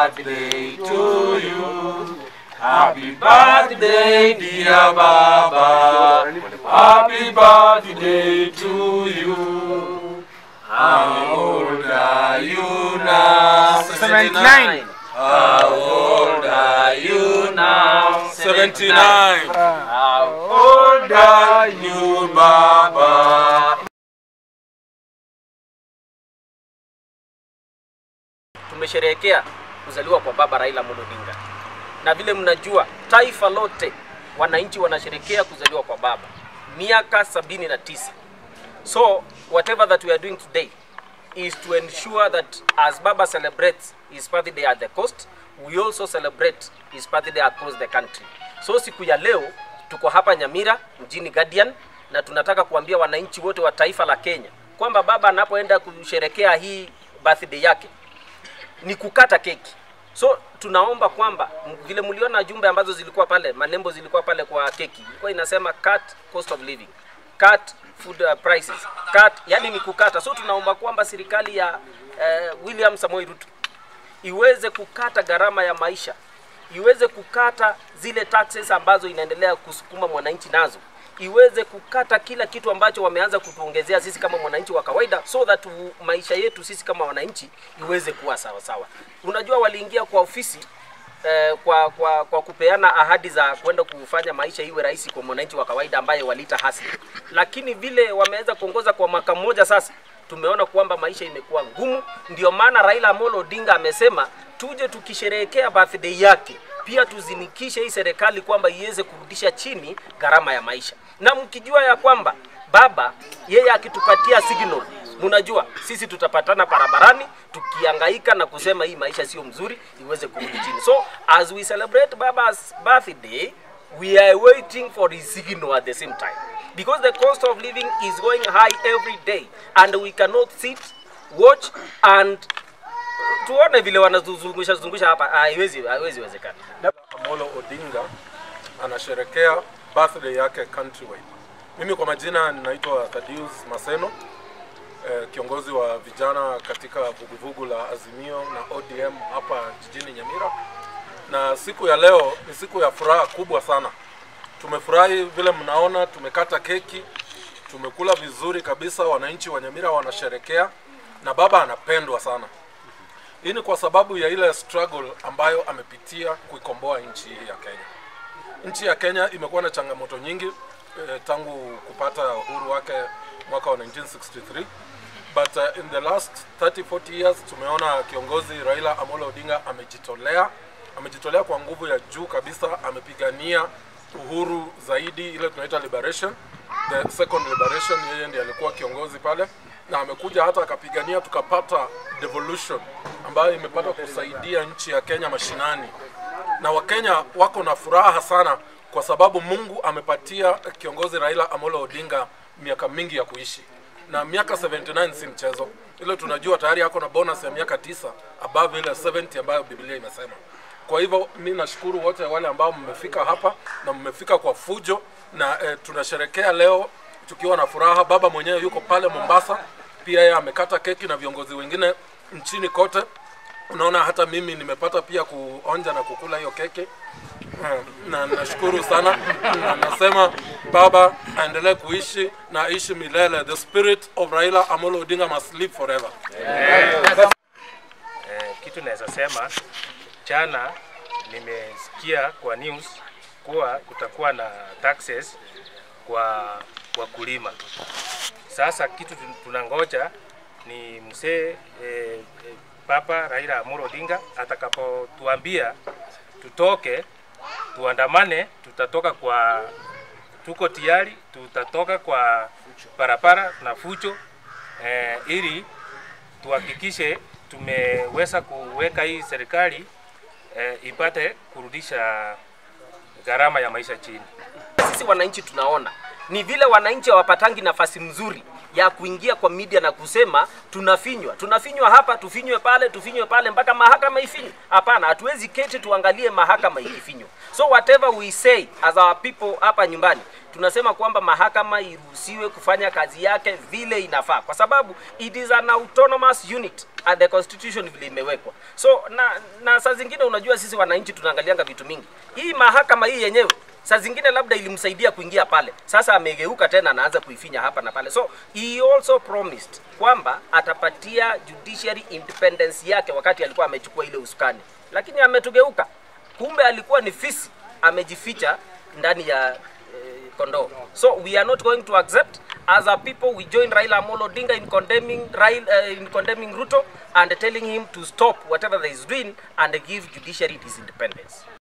birthday to you. Happy birthday dear Baba. Happy birthday to you. How old are you now? 79. How old are you now? 79. How old are you, Baba? Tumesherehekea kuzaliwa kwa Baba Raila Amolo Odinga. Na vile mnajua taifa lote wananchi wanasherehekea kuzaliwa kwa Baba miaka 79. So whatever that we are doing today is to ensure that as Baba celebrates his birthday at the coast, we also celebrate his birthday across the country. So siku ya leo tuko hapa Nyamira mjini Guardian, na tunataka kuambia wananchi wote wa taifa la Kenya kwamba Baba anapoenda kusherehekea hii birthday yake ni kukata keki. So tunaomba kwamba vile mliona jumbe ambazo zilikuwa pale, manembo zilikuwa pale kwa keki, ilikuwa inasema cut cost of living, cut food prices, cut, yani ni kukata. So tunaomba kwamba serikali ya William Samoei Ruto iweze kukata gharama ya maisha, iweze kukata zile taxes ambazo inaendelea kusukuma mwananchi nazo, iweze kukata kila kitu ambacho wameanza kutuongezea sisi kama mwananchi wa kawaida, so that maisha yetu sisi kama wananchi iweze kuwa sawa sawa. Unajua waliingia kwa ofisi kwa kupeana ahadi za kwenda kufanya maisha iwe rahisi kwa mwananchi wa kawaida ambaye waliita hustler. Lakini vile wameweza kuongoza kwa mwaka mmoja sasa, tumeona kwamba maisha imekuwa ngumu. Ndio maana Raila Amolo Odinga amesema tuje tukisherehekea birthday yake pia tuzinikishe hii serikali kwamba iweze kurudisha chini gharama ya maisha. Na mkijua ya kwamba Baba yeye akitupatia signal, mnajua sisi tutapatana barabarani tukihangaika na kusema hii maisha sio mzuri, iweze kurudi chini. So as we celebrate Baba's birthday, we are waiting for his signal at the same time, because the cost of living is going high every day and we cannot sit, watch and tuone vile wanazungusha zungusha hapa. Haiwezi wezekana. Amolo Odinga anasherekea birthday yake countrywide. Mimi kwa majina ninaitwa Thaddeus Maseno, kiongozi wa vijana katika vuguvugu la Azimio na ODM hapa jijini Nyamira. Na siku ya leo ni siku ya furaha kubwa sana. Tumefurahi vile mnaona, tumekata keki, tumekula vizuri kabisa, wananchi wa Nyamira wanasherekea na Baba anapendwa sana. Hii ni kwa sababu ya ile struggle ambayo amepitia kuikomboa nchi hii ya Kenya. Nchi ya Kenya imekuwa na changamoto nyingi tangu kupata uhuru wake mwaka wa 1963. But in the last 30-40 years tumeona kiongozi Raila Amolo Odinga amejitolea. Amejitolea kwa nguvu ya juu kabisa, amepigania uhuru zaidi, ile tunaita liberation, the second liberation. Yeye ndiye alikuwa kiongozi pale na amekuja hata akapigania tukapata devolution ambayo imepata kusaidia nchi ya Kenya mashinani. Na Wakenya wako na furaha sana kwa sababu Mungu amepatia kiongozi Raila Amolo Odinga miaka mingi ya kuishi. Na miaka 79 si mchezo. Ile tunajua tayari yako na bonus ya miaka 9 above ile 70 ambayo Biblia imesema. Kwa hivyo mimi nashukuru wote wale ambao mmefika hapa na mmefika kwa fujo na tunasherekea leo tukiwa na furaha. Baba mwenyewe yuko pale Mombasa, pia yeye amekata keki na viongozi wengine nchini kote. Unaona hata mimi nimepata pia kuonja na kukula hiyo keki. Na nashukuru sana na nasema Baba aendelee kuishi na aishi milele. The spirit of Raila Amolo Odinga must live forever. Yeah. Kitu naweza sema, jana nimesikia kwa news kuwa kutakuwa na taxes kwa wakulima. Sasa kitu tunangoja ni mzee Papa Raila Amolo Odinga atakapotuambia tutoke tuandamane, tutatoka kwa, tuko tayari, tutatoka kwa barabara na fujo ili tuhakikishe tumeweza kuweka hii serikali ipate kurudisha gharama ya maisha chini. Sisi wananchi tunaona ni vile wananchi hawapatangi nafasi mzuri ya kuingia kwa media na kusema tunafinywa, tunafinywa hapa, tufinywe pale, tufinywe pale mpaka mahakama ifinywe. Hapana, hatuwezi keti tuangalie mahakama ikifinywa. So whatever we say as our people hapa nyumbani, Tunasema kwamba mahakama iruhusiwe kufanya kazi yake vile inafaa, kwa sababu it is an autonomous unit and the constitution vile imewekwa. So na saa zingine unajua sisi wananchi tunaangalianga vitu mingi. Hii mahakama hii yenyewe saa zingine labda ilimsaidia kuingia pale, sasa amegeuka tena anaanza kuifinya hapa na pale. So he also promised kwamba atapatia judiciary independence yake wakati alikuwa amechukua ile usukani, lakini ametugeuka. Kumbe alikuwa ni fisi amejificha ndani ya kondoo. So we are not going to accept. As a people, we join Raila Amolo Odinga in condemning Ruto and telling him to stop whatever he is doing and give judiciary its independence.